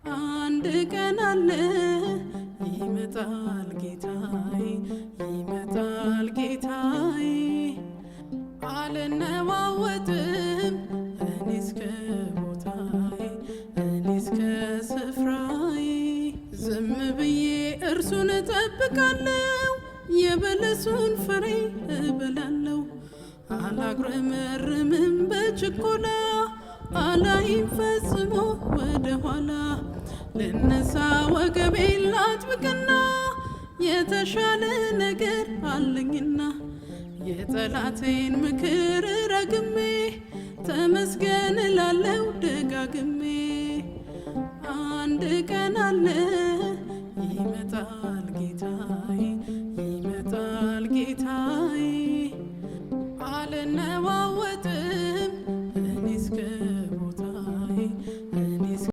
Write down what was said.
አንድ ቀን አለ፣ ይመጣል ጌታዬ፣ ይመጣል ጌታዬ። አልነዋወጥም እኔ እስከ ቦታዬ፣ እኔ እስከ ስፍራዬ። ዝም ብዬ እርሱን እጠብቃለሁ፣ የበለሱን ፍሬ እበላለሁ። አላጉረመርምም በችኮላ፣ አላይም ፈጽሞ ወደ ኋላ። ልነሳ ወገቤን ላጥብቅና፣ የተሻለ ነገር አለኝና። የጠላቴን ምክር ረግሜ ተመስገን እላለው ደጋግሜ። አንድ ቀን አለ።